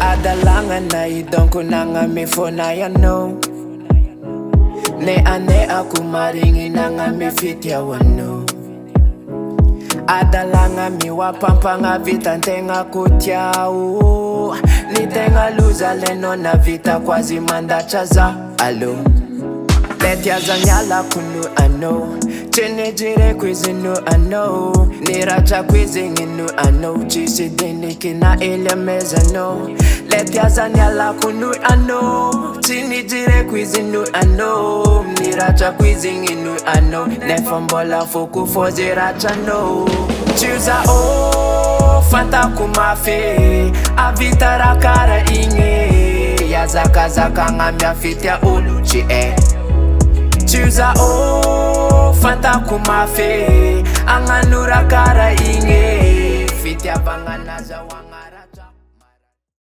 Adalagna na idonko nagname fôna ianao. Neaneako marigny nagname fitiavanao. Adalagna mihoapampagna vitan-tegna ko tiao. Ny tegna loza lenao navitako azy mandatra za allô. Le tiaza nialako no anao. Tsy nijereko izy no anao. Niratrako izy igny no anao. Tsisy diniky na ely amezanao. Le tiaza nialako no anao. Tsy nijereko izy no anao. Niratrako izy igny no anao. Nefa mbola foko fô zay ratranao. Tsy za ô fantako mafy. Avita raha karaha igny. Iazakazakagna miafitia olo tsy hay. Tsy za ô fantako mafy. Agnano raha karaha igny. Fitiavagna nazahoagna.